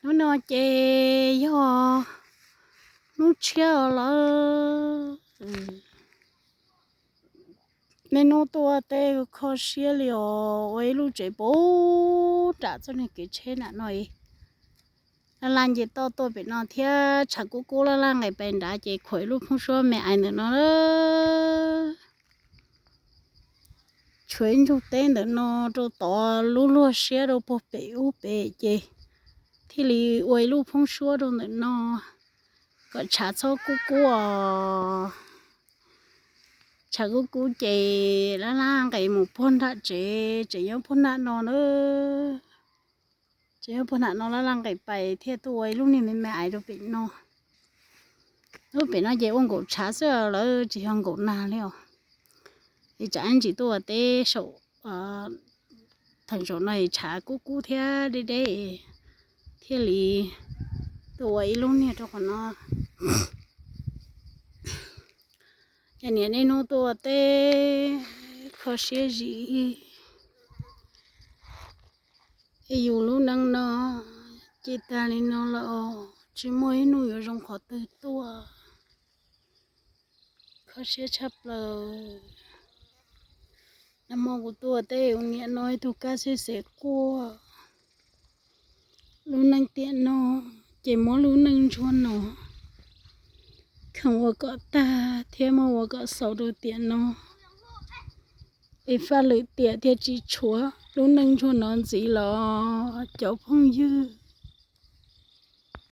Hnub no ces yog hnub tshiab os lawm. Niaj hnub tuaj teb kho siab li os, ua ib lub tsev puag nram txoj niag kev tsheb nram no. Laj laj nce toj tuaj pem no thiab tshav kub kub laj laj nqis pais nrad ces khuam ib lub phoob suab me ais ntawm no. Tshuav ib ntsuj teb ntawm no rau tod, lub luag siab rau puag pem ub pem ces thiaj li ua ib lub phoob suab rau ntawm no kom tshav txhob kub kub os. Tshav kub kub ces laj laj nqis mus puag nram tsev, tsev nyob puag nram no na. Tsev nyob puag nram no laj laj nqis pais thiaj tuaj ua ib lub niag me me ais rau pem no. Lub pem no ces ua nkaum tshav xwb lawm, tsis yog nkaum nag li os. Es tsam ib ntsis tuaj ua teb saum theem zaum no es tshav kub kub thiab deb deb thiaj li tuaj ua ib lub niag rau qhov no. Ces niaj niaj hnub tuaj ua teb kho siab zim. Es yus lub neej no ces tag li no lawm os, tsis muaj ib hnub yuav zoo qhov twg tuaj. Kho siab tshaj plaws. Nag hmo kuv tuaj ua teb ua niam no ib tug kab xib xes quaj. Lub neej tiam no ces muab lub neej ntsuag no kheev ua kom tag thiab muab ua kom xaus rau tiam no. Es faj lwm tiam thiaj tsis tshuav lub neej ntsuag no ntxiv los cov phooj ywg.